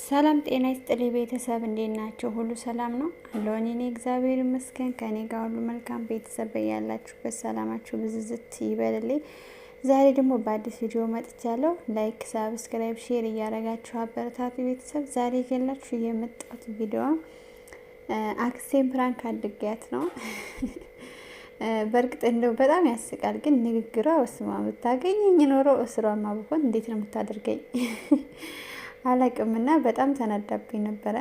ሰላም ጤና ይስጥልኝ ቤተሰብ፣ እንዴት ናቸው? ሁሉ ሰላም ነው አለሁ። እኔ እግዚአብሔር ይመስገን ከእኔ ጋር ሁሉ መልካም። ቤተሰብ በያላችሁበት ሰላማችሁ ብዝዝት ይበልልኝ። ዛሬ ደግሞ በአዲስ ቪዲዮ መጥቻለሁ። Like፣ subscribe፣ share እያደረጋችሁ አበረታቱ ቤተሰብ። ዛሬ ይዤላችሁ የመጣሁት ቪዲዮ አክስቴን prank አድርጊያት ነው። በእርግጥ እንደው በጣም ያስቃል፣ ግን ንግግሯ በስመ አብ ብታገኘኝ ኖሮ እስሯማ ብሆን እንዴት ነው የምታደርገኝ አላቅምና በጣም ተናዳብኝ ነበረ።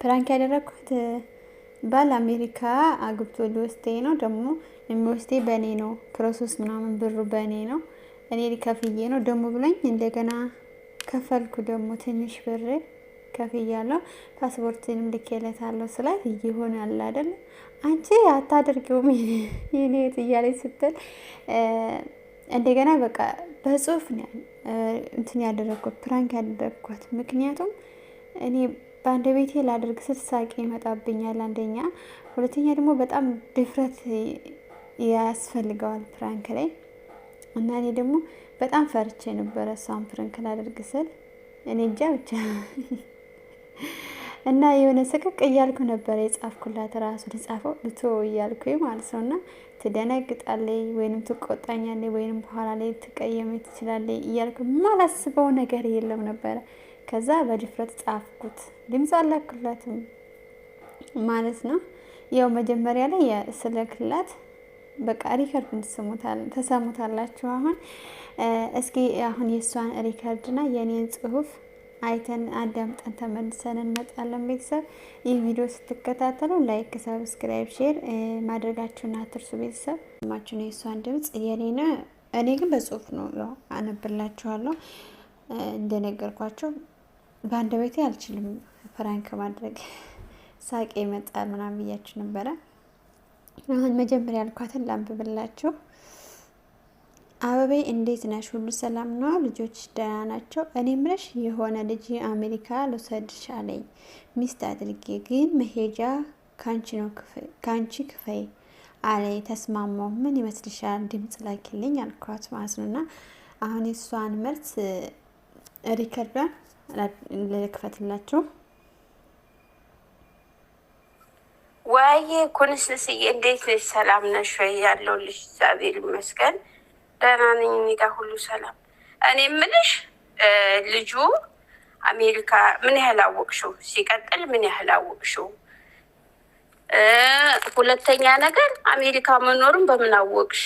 Prank ያደረግኳት ባል አሜሪካ አግብቶ ሊወስደኝ ነው። ደግሞ የሚወስደኝ በእኔ ነው፣ process ምናምን ብሩ በእኔ ነው፣ እኔ ከፍዬ ነው ደግሞ ብሎኝ እንደገና ከፈልኩ። ደግሞ ትንሽ ብር ከፍያለሁ። ፓስፖርትንም ልኬለታለሁ ስላት ይሆናል አይደል አንቺ አታደርጊውም የኔ እያለች ስትል እንደገና በቃ በጽሁፍ እንትን ያደረግኳት prank ያደረግኳት። ምክንያቱም እኔ በአንድ ቤቴ ላደርግ ስል ሳቄ ይመጣብኛል፣ አንደኛ፣ ሁለተኛ ደግሞ በጣም ድፍረት ያስፈልገዋል prank ላይ እና እኔ ደግሞ በጣም ፈርቼ ነበረ እሷን prank ላደርግ ስል፣ እኔ እንጃ ብቻ፣ እና የሆነ ስቅቅ እያልኩ ነበረ የጻፍኩላት፣ ራሱ ልጻፈው ልቶ እያልኩ ማለት ነው። እና ትደነግጣለች ወይንም ትቆጣኛለች ወይንም በኋላ ላይ ትቀየመኝ ትችላለች እያልኩ የማላስበው ነገር የለም ነበረ። ከዛ በድፍረት ጻፍኩት፣ ድምፅ አላኩላትም ማለት ነው። ያው መጀመሪያ ላይ ስለክላት በቃ record ተሰሙታላችሁ። አሁን እስኪ አሁን የእሷን record ና የእኔን ጽሁፍ አይተን አዳምጠን ተመልሰን እንመጣለን። ቤተሰብ፣ ይህ ቪዲዮ ስትከታተሉ like፣ subscribe፣ share ማድረጋችሁን አትርሱ። ቤተሰብ ማችሁን የእሷን ድምጽ የኔነ እኔ ግን በጽሁፍ ነው አነብላችኋለሁ። እንደነገርኳቸው በአንድ ቤቴ አልችልም prank ማድረግ፣ ሳቄ ይመጣል ምናምን ብያችሁ ነበረ። አሁን መጀመሪያ ያልኳትን ላንብብላችሁ። አበቤ እንዴት ነሽ? ሁሉ ሰላም ነው? ልጆች ደህና ናቸው? እኔ ምለሽ የሆነ ልጅ አሜሪካ ልውሰድሽ አለኝ ሚስት አድርጌ፣ ግን መሄጃ ካንቺ ክፈይ አለኝ። ተስማማው። ምን ይመስልሻል? ድምጽ ላኪልኝ አልኳት ማለት ነው። እና አሁን የእሷን መልስ record ዷን ልክፈትላችሁ። ወይ ኩንስንስዬ እንዴት ነሽ? ሰላም ነሽ ወይ? ያለሁልሽ እግዚአብሔር ይመስገን ደህና ነኝ። እኔ ጋር ሁሉ ሰላም። እኔ የምልሽ ልጁ አሜሪካ ምን ያህል አወቅሽው? ሲቀጥል ምን ያህል አወቅሽው? ሁለተኛ ነገር አሜሪካ መኖሩን በምን አወቅሽ?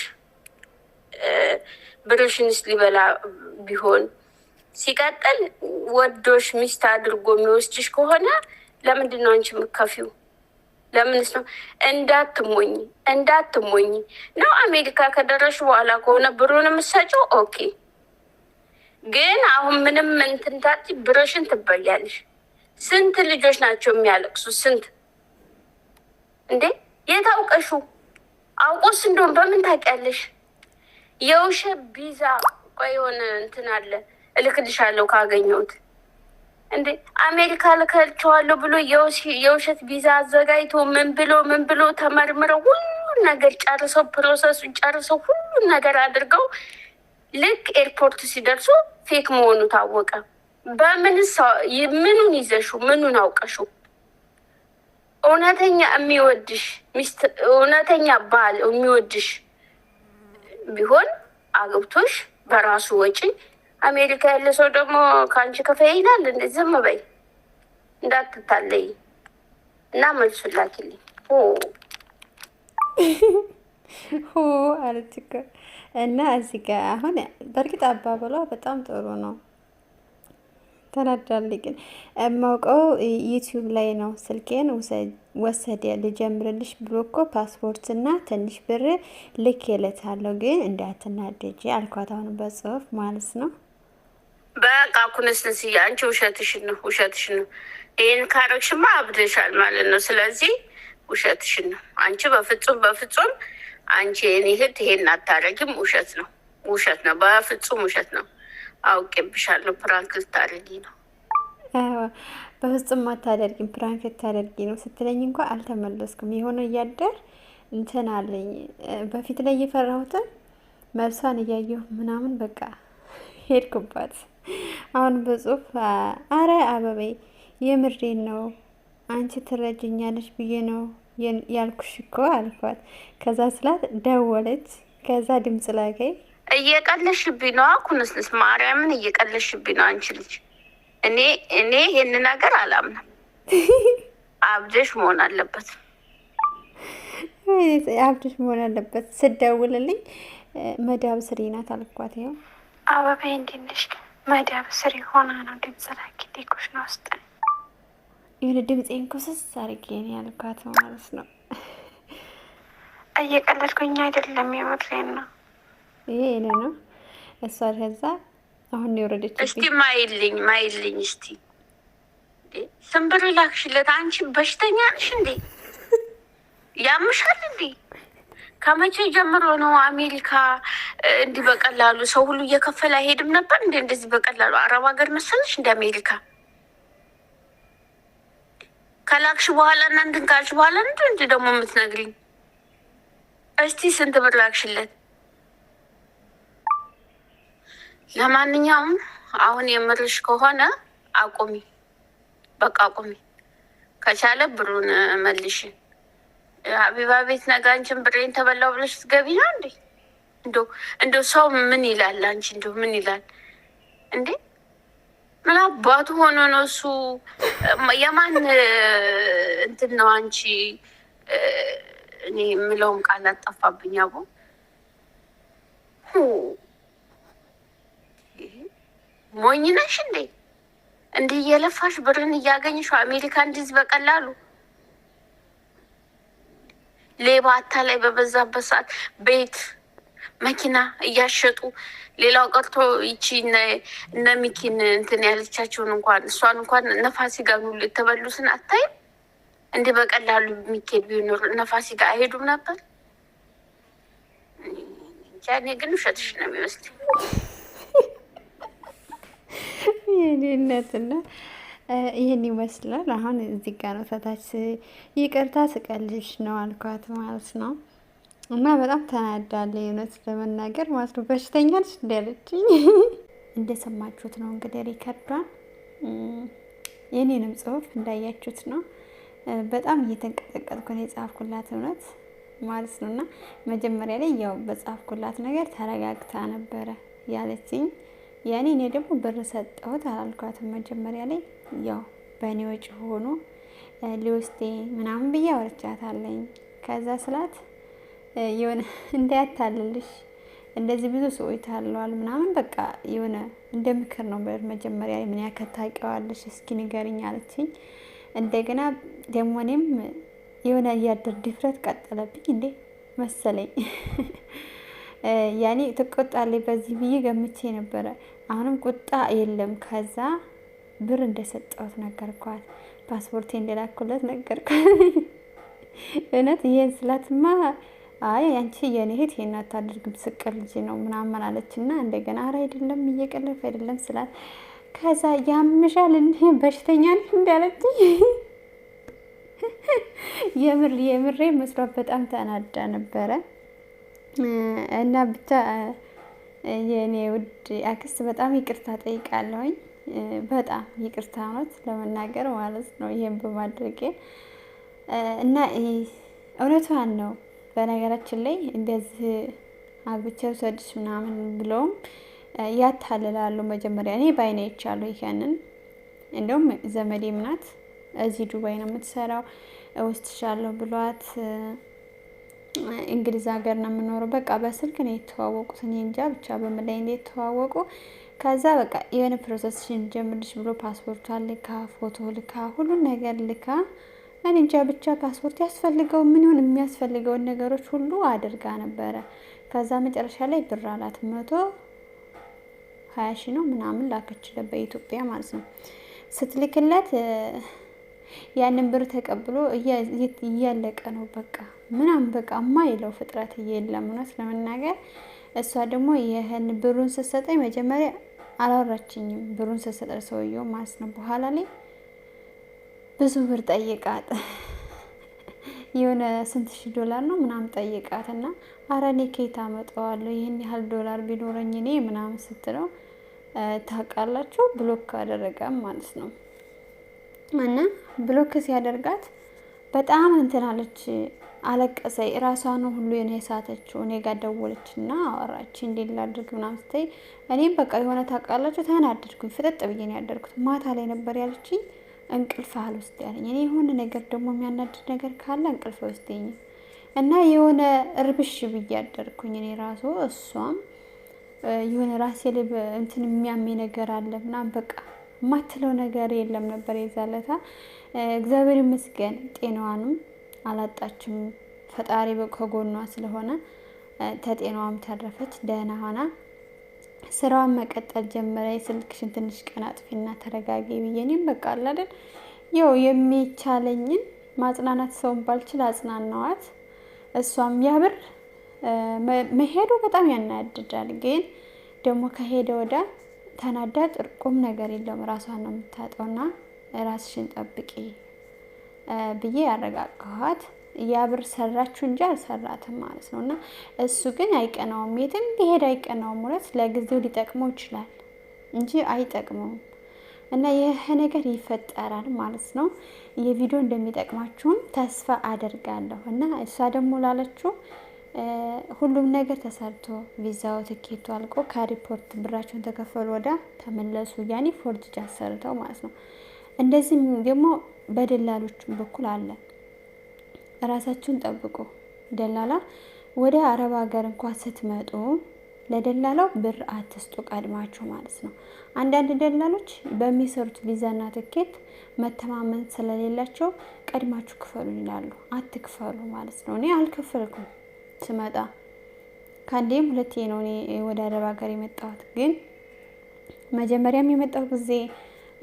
ብርሽንስ ሊበላ ቢሆን? ሲቀጥል ወዶሽ ሚስት አድርጎ የሚወስድሽ ከሆነ ለምንድን ነው አንቺ የምትከፊው? ለምንስ ነው? እንዳትሞኝ እንዳትሞኝ ነው። አሜሪካ ከደረሽ በኋላ ከሆነ ብሩን የምትሰጪው okay። ግን አሁን ምንም እንትን ታጪ ብርሽን ትበያለሽ። ስንት ልጆች ናቸው የሚያለቅሱ? ስንት እንዴ! የት አውቀሹ? አውቆስ እንደሆን በምን ታውቂያለሽ? የውሸት ቪዛ፣ ቆይ የሆነ እንትን አለ እልክልሻለሁ ካገኘሁት። እንዴ አሜሪካ ልከልቸዋለሁ ብሎ የውሸት ቪዛ አዘጋጅቶ ምን ብሎ ምን ብሎ ተመርምረው ሁሉን ነገር ጨርሰው process ኡን ጨርሰው ሁሉን ነገር አድርገው ልክ ኤርፖርት ሲደርሱ fake መሆኑ ታወቀ። በምን ምኑን ይዘሹ ምኑን አውቀሹ? እውነተኛ የሚወድሽ ሚስት፣ እውነተኛ ባል የሚወድሽ ቢሆን አግብቶሽ በራሱ ወጪ አሜሪካ ያለ ሰው ደግሞ ከአንቺ ከፈይ ይላል። እንደ ዝም በይ እንዳትታለይ እና መልሱን ላኪልኝ። ሆ አለች እኮ። እና እዚህ ጋ አሁን በእርግጥ አባባሏ በጣም ጥሩ ነው። ተናዳለች። ግን የማውቀው ዩቲዩብ ላይ ነው። ስልኬን ወሰደ፣ ልጀምርልሽ ብሎ እኮ ፓስፖርትና ትንሽ ብር ልኬለታለሁ፣ ግን እንዳትናደጂ አልኳት። አሁን በጽሁፍ ማለት ነው። በቃ ኩንስንስዬ አንቺ ውሸትሽን ነው፣ ውሸትሽን ነው። ይህን ካረግሽማ አብደሻል ማለት ነው። ስለዚህ ውሸትሽን ነው። አንቺ በፍጹም በፍጹም አንቺ የኔ እህት ይሄን አታረጊም። ውሸት ነው፣ ውሸት ነው፣ በፍጹም ውሸት ነው። አውቄብሻለሁ። Prank ልታረጊ ነው። በፍጹም አታደርጊም፣ prank ልታደርጊ ነው ስትለኝ እንኳ አልተመለስኩም። የሆነ እያደር እንትን አለኝ፣ በፊት ላይ እየፈራሁትን መልሷን እያየሁ ምናምን በቃ ሄድኩባት። አሁን በጽሁፍ አረ አበቤ የምሬን ነው፣ አንቺ ትረጅኛለሽ ብዬ ነው ያልኩሽ እኮ አልኳት። ከዛ ስላት ደወለች። ከዛ ድምፅ ላከኝ። እየቀለሽብኝ ነው ኩንስንስ፣ ማርያምን እየቀለሽብኝ ነው አንቺ ልጅ። እኔ ይሄን ነገር አላምንም። አብደሽ መሆን አለበት፣ አብደሽ መሆን አለበት። ስደውልልኝ መዳብ ስሪ ናት አልኳት። ይኸው አበባዬ እንዴት ነሽ? መዳብ ስሪ ሆና ነው ድምፅ ላኪልኝ ኩሽና ውስጥ። የሆነ ድምፄን ኩስስ አድርጌ ነው ያልኳት ማለት ነው። እየቀለድኩኝ አይደለም፣ የምሬን ነው። ይሄ እኔ ነው። እሷ ከዛ አሁን የወረደች። እስቲ ማይልኝ ማይልኝ እስቲ ስንብር ላክሽለት። አንቺ በሽተኛ ነሽ እንዴ? ያምሻል እንዴ? ከመቼ ጀምሮ ነው አሜሪካ እንዲህ በቀላሉ ሰው ሁሉ እየከፈለ አይሄድም ነበር እንዴ? እንደዚህ በቀላሉ አረብ ሀገር መሰለሽ እንደ አሜሪካ? ከላክሽ በኋላ እና እንትን ካልሽ በኋላ እንዲ እንዲ ደግሞ የምትነግሪኝ። እስቲ ስንት ብር ላክሽለት? ለማንኛውም አሁን የምርሽ ከሆነ አቁሚ፣ በቃ አቁሚ። ከቻለ ብሩን መልሽ። ሀቢባ ቤት ነገ አንቺን ብሬን ተበላው ብለሽ ትገቢ ነው እንዴ? እንዶ ሰው ምን ይላል? አንቺ እንዶ ምን ይላል እንዴ? ምን አባቱ ሆኖ ነው እሱ? የማን እንትን ነው አንቺ? እኔ የምለውም ቃል አጠፋብኝ። አቦ ሞኝ ነሽ እንዴ? እንዲህ እየለፋሽ ብርን እያገኘሽ አሜሪካ እንዲህ በቀላሉ ሌባ አታላይ በበዛበት ሰዓት ቤት መኪና እያሸጡ፣ ሌላው ቀርቶ ይቺ እነ ሚኪን እንትን ያለቻቸውን እንኳን እሷን እንኳን ነፋሲ ጋር ሁሉ የተበሉትን አታይም? እንዲህ በቀላሉ የሚኬድ ቢኖር ነፋሲ ጋር አይሄዱም ነበር። እኔ ግን ውሸትሽ ነው የሚመስለኝ። የኔነትና ይህን ይመስላል። አሁን እዚህ ጋ ነው ተታች ይቅርታ ስቀልሽ ነው አልኳት ማለት ነው። እና በጣም ተናዳለች እውነት ለመናገር ማለት ነው። በሽተኛ ነች እንዳለችኝ እንደሰማችሁት ነው እንግዲህ record ዷን፣ የኔንም ጽሁፍ እንዳያችሁት ነው። በጣም እየተንቀጠቀጥኩ ነው የጻፍኩላት እውነት ማለት ነው። እና መጀመሪያ ላይ ያው በጻፍኩላት ነገር ተረጋግታ ነበረ ያለችኝ። ያኔ እኔ ደግሞ ብር ሰጠሁት አላልኳትም። መጀመሪያ ላይ ያው በእኔ ወጪ ሆኖ ሊወስዴ ምናምን ብዬ አውርቻታለኝ። ከዛ ስላት የሆነ እንዳያታልልሽ እንደዚህ ብዙ ሰዎች ታለዋል ምናምን በቃ የሆነ እንደ ምክር ነው። መጀመሪያ ምን ያክል ታውቂዋለሽ እስኪ ንገሪኝ አለችኝ። እንደገና ደግሞ እኔም የሆነ እያደር ድፍረት ቀጠለብኝ እንዴ መሰለኝ። ያኔ ትቆጣለች በዚህ ብዬ ገምቼ ነበረ። አሁንም ቁጣ የለም። ከዛ ብር እንደሰጠሁት ነገርኳት፣ ፓስፖርቴ እንደላኩለት ነገርኳት። እውነት ይሄን ስላትማ አይ አንቺ የኔ እህት ይሄን አታደርግም ስቅር ልጅ ነው ምናምን አለች። እና እንደገና ኧረ አይደለም እየቀለድኩ አይደለም ስላት ከዛ ያምሻል እንዴ በሽተኛ ነሽ እንዳለች የምር የምሬ መስሏት በጣም ተናዳ ነበረ። እና ብቻ የእኔ ውድ አክስት በጣም ይቅርታ ጠይቃለሁኝ። በጣም ይቅርታ እውነት ለመናገር ማለት ነው ይሄን በማድረጌ። እና እውነቷን ነው። በነገራችን ላይ እንደዚህ አግብቼ ውሰድሽ ምናምን ብለውም ያታልላሉ። መጀመሪያ እኔ በአይኔ አይቻለሁ ይሄንን። እንደውም ዘመዴም ናት እዚህ ዱባይ ነው የምትሰራው፣ እወስድሻለሁ ብሏት እንግሊዝ ሀገር ነው የምኖረው። በቃ በስልክ ነው የተዋወቁት። እኔ እንጃ ብቻ በምን ላይ እንደተዋወቁ። ከዛ በቃ የሆነ process ጀምርልሽ ብሎ ፓስፖርቷን ልካ፣ ፎቶ ልካ፣ ሁሉን ነገር ልካ፣ እኔ እንጃ ብቻ ፓስፖርት ያስፈልገው ምን ይሁን የሚያስፈልገውን ነገሮች ሁሉ አድርጋ ነበረ። ከዛ መጨረሻ ላይ ብር አላት፣ 120,000 ነው ምናምን ላከችለት በኢትዮጵያ ማለት ነው። ስትልክለት ያንን ብር ተቀብሎ እያለቀ ነው በቃ ምናምን በቃ የማይለው ፍጥረት የለም እውነት ለመናገር። እሷ ደግሞ ይህን ብሩን ስትሰጠኝ መጀመሪያ አላወራችኝም። ብሩን ስትሰጠ ሰውየው ማለት ነው። በኋላ ላይ ብዙ ብር ጠይቃት የሆነ ስንት ሺህ ዶላር ነው ምናምን ጠይቃት እና አረ እኔ ከየት አመጣዋለሁ ይህን ያህል ዶላር ቢኖረኝ እኔ ምናምን ስትለው ታውቃላችሁ block አደረገ ማለት ነው። እና block ሲያደርጋት በጣም እንትን አለች፣ አለቀሰ። ራሷን ሁሉ የኔ የሳተችው። እኔ ጋር ደወለች እና አወራች። እንዴት ላድርግ ምናምን ስትይ እኔም በቃ የሆነ ታውቃላችሁ ተናደድኩኝ። ፍጥጥ ብዬ ነው ያደርኩት። ማታ ላይ ነበር ያለችኝ። እንቅልፍ አልወስድ ያለኝ። እኔ የሆነ ነገር ደግሞ የሚያናድድ ነገር ካለ እንቅልፍ አይወስደኝም እና የሆነ እርብሽ ብዬ አደርኩኝ እኔ ራሱ። እሷም የሆነ ራሴ ላይ እንትን የሚያመኝ ነገር አለ ምናምን በቃ የማትለው ነገር የለም ነበር የዛለታ። እግዚአብሔር ይመስገን ጤናዋንም አላጣችም። ፈጣሪ ከጎኗ ስለሆነ ተጤናዋም ተረፈች። ደህና ሆና ስራዋን መቀጠል ጀመረ። የስልክሽን ትንሽ ቀን አጥፊና ተረጋጊ ብዬ እኔም በቃ አለ አይደል ያው የሚቻለኝን ማጽናናት ሰውን ባልችል አጽናናዋት። እሷም ያብር መሄዱ በጣም ያናድዳል፣ ግን ደግሞ ከሄደ ወዳ ተናዳ ጥርቁም ነገር የለውም፣ ራሷን ነው የምታጠውና ራስሽን ጠብቂ ብዬ ያረጋጋኋት። ያ ብር ሰራችሁ እንጂ አልሰራትም ማለት ነው። እና እሱ ግን አይቀናውም፣ የትም ቢሄድ አይቀናውም። እውነት ለጊዜው ሊጠቅመው ይችላል እንጂ አይጠቅመውም። እና ይህ ነገር ይፈጠራል ማለት ነው። ይህ ቪዲዮ እንደሚጠቅማችሁም ተስፋ አደርጋለሁ። እና እሷ ደግሞ ላለችው ሁሉም ነገር ተሰርቶ ቪዛው፣ ትኬቱ አልቆ ከሪፖርት ብራቸውን ተከፈሉ ወዳ ተመለሱ። ያኔ forged አሰርተው ማለት ነው። እንደዚህም ደግሞ በደላሎቹም በኩል አለ። ራሳችሁን ጠብቁ። ደላላ ወደ አረብ ሀገር እንኳን ስትመጡ ለደላላው ብር አትስጡ ቀድማችሁ ማለት ነው። አንዳንድ ደላሎች በሚሰሩት ቪዛና ትኬት መተማመን ስለሌላቸው ቀድማችሁ ክፈሉ ይላሉ። አትክፈሉ ማለት ነው። እኔ አልከፈልኩም ስመጣ፣ ከአንዴም ሁለቴ ነው እኔ ወደ አረብ ሀገር የመጣሁት። ግን መጀመሪያም የመጣሁ ጊዜ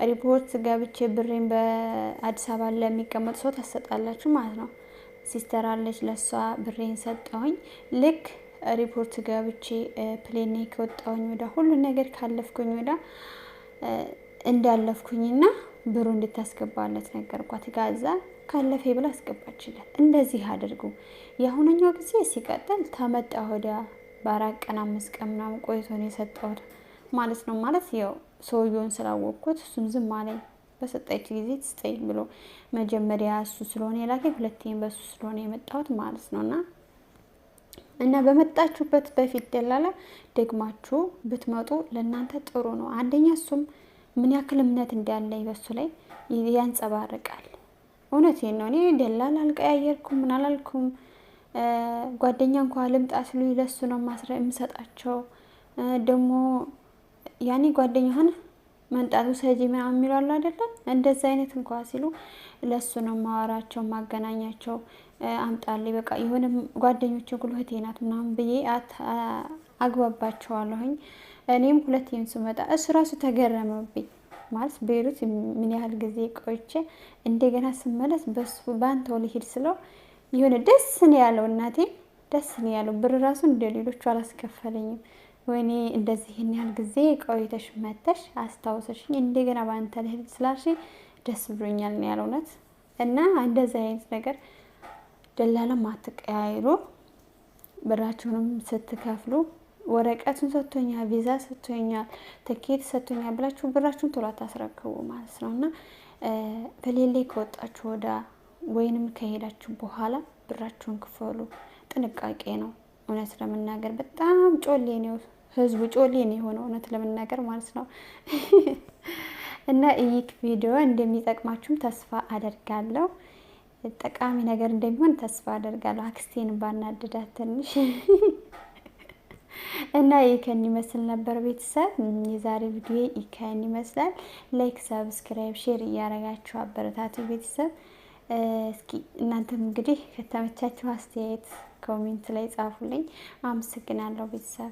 ሪፖርት ገብቼ ብሬን በአዲስ አበባ ለሚቀመጡ ሰው ታሰጣላችሁ ማለት ነው። Sister አለች፣ ለሷ ብሬን ሰጠሁኝ። ልክ ሪፖርት ገብቼ plane ከወጣሁኝ ወዳ ሁሉ ነገር ካለፍኩኝ ወዳ እንዳለፍኩኝና ብሩ እንድታስገባለት ነገርኳት። ጋዛ ካለፈ ብላ አስገባችለት። እንደዚህ አድርጉ። የአሁነኛው ጊዜ ሲቀጥል ተመጣ ወዲያ በ4 ቀን 5 ቀን ምናምን ቆይቶ ነው የሰጠሁት ማለት ነው። ማለት ያው ሰውየውን ስላወቅኩት እሱም ዝም አለኝ። በሰጠች ጊዜ ትስጠኝ ብሎ መጀመሪያ እሱ ስለሆነ የላከኝ ሁለቴም በእሱ ስለሆነ የመጣሁት ማለት ነው። እና በመጣችሁበት በፊት ደላላ ደግማችሁ ብትመጡ ለእናንተ ጥሩ ነው። አንደኛ እሱም ምን ያክል እምነት እንዳለኝ በሱ ላይ ያንጸባርቃል። እውነቴን ነው። እኔ ደላላ አልቀያየርኩም፣ ምን አላልኩም። ጓደኛ እንኳ ልምጣ ሲሉ ለሱ ነው የምሰጣቸው። ደግሞ ያኔ ጓደኛህን መንጣቱ ሰጂ ምናምን የሚሉ አሉ አይደለም? እንደዚ አይነት እንኳ ሲሉ ለሱ ነው ማወራቸው፣ ማገናኛቸው። አምጣልኝ በቃ የሆነ ጓደኞችን ሁሉ እህቴ ናት ምናምን ብዬ አግባባቸዋለሁኝ። እኔም ሁለቴም ስመጣ እሱ ራሱ ተገረመብኝ። ማለት ቤይሩት ምን ያህል ጊዜ ቆይቼ እንደገና ስመለስ በሱ በአንተው ልሂድ ስለው የሆነ ደስ ነው ያለው። እናቴ ደስ ነው ያለው። ብር ራሱ እንደ ሌሎቹ አላስከፈለኝም። ወይኔ እንደዚህ ይህን ያህል ጊዜ ቆይተሽ መተሽ አስታውሰሽኝ እንደገና በአንተ ልሂድ ስላልሽኝ ደስ ብሎኛል ነው ያለው። እውነት እና እንደዚህ አይነት ነገር ደላላም አትቀያይሩ። ብራችሁንም ስትከፍሉ ወረቀቱን ሰጥቶኛል፣ ቪዛ ሰጥቶኛል፣ ትኬት ሰጥቶኛል ብላችሁ ብራችሁን ቶሎ አታስረክቡ ማለት ነው። እና plane ላይ ከወጣችሁ ወዳ ወይንም ከሄዳችሁ በኋላ ብራችሁን ክፈሉ። ጥንቃቄ ነው። እውነት ለመናገር በጣም ጮሌ ነው ህዝቡ፣ ጮሌ ነው የሆነው እውነት ለመናገር ማለት ነው። እና ይህ ቪዲዮ እንደሚጠቅማችሁም ተስፋ አደርጋለሁ። ጠቃሚ ነገር እንደሚሆን ተስፋ አደርጋለሁ። አክስቴን ባናድዳት ትንሽ። እና ይህን ይመስል ነበር ቤተሰብ። የዛሬ ቪዲዮ ይህን ይመስላል። Like፣ subscribe፣ share እያደረጋችሁ አበረታቱ ቤተሰብ። እስኪ እናንተም እንግዲህ ከተመቻችሁ አስተያየት comment ላይ ጻፉልኝ። አመሰግናለሁ ቤተሰብ።